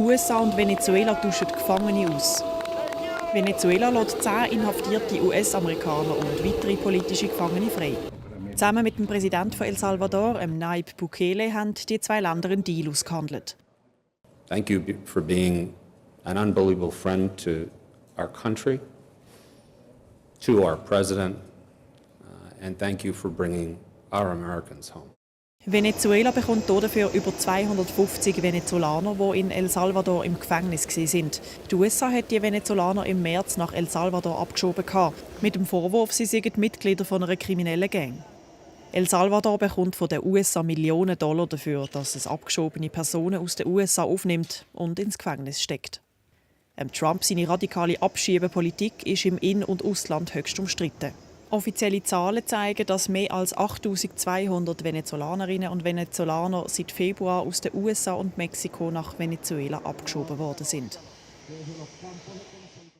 USA und Venezuela tauschen Gefangene aus. Venezuela lässt 10 inhaftierte US-Amerikaner und weitere politische Gefangene frei. Zusammen mit dem Präsidenten von El Salvador, Nayib Bukele, haben die zwei Länder einen Deal ausgehandelt. Thank you for being an unbelievable friend to our country, to our president, and thank you for bringing our Americans home. Venezuela bekommt dafür über 250 Venezolaner, die in El Salvador im Gefängnis waren. Die USA hat die Venezolaner im März nach El Salvador abgeschoben, mit dem Vorwurf, sie seien Mitglieder von einer kriminellen Gang. El Salvador bekommt von den USA Millionen Dollar dafür, dass es abgeschobene Personen aus den USA aufnimmt und ins Gefängnis steckt. Trump seine radikale Abschiebepolitik ist im In- und Ausland höchst umstritten. Offizielle Zahlen zeigen, dass mehr als 8200 Venezolanerinnen und Venezolaner seit Februar aus den USA und Mexiko nach Venezuela abgeschoben worden sind.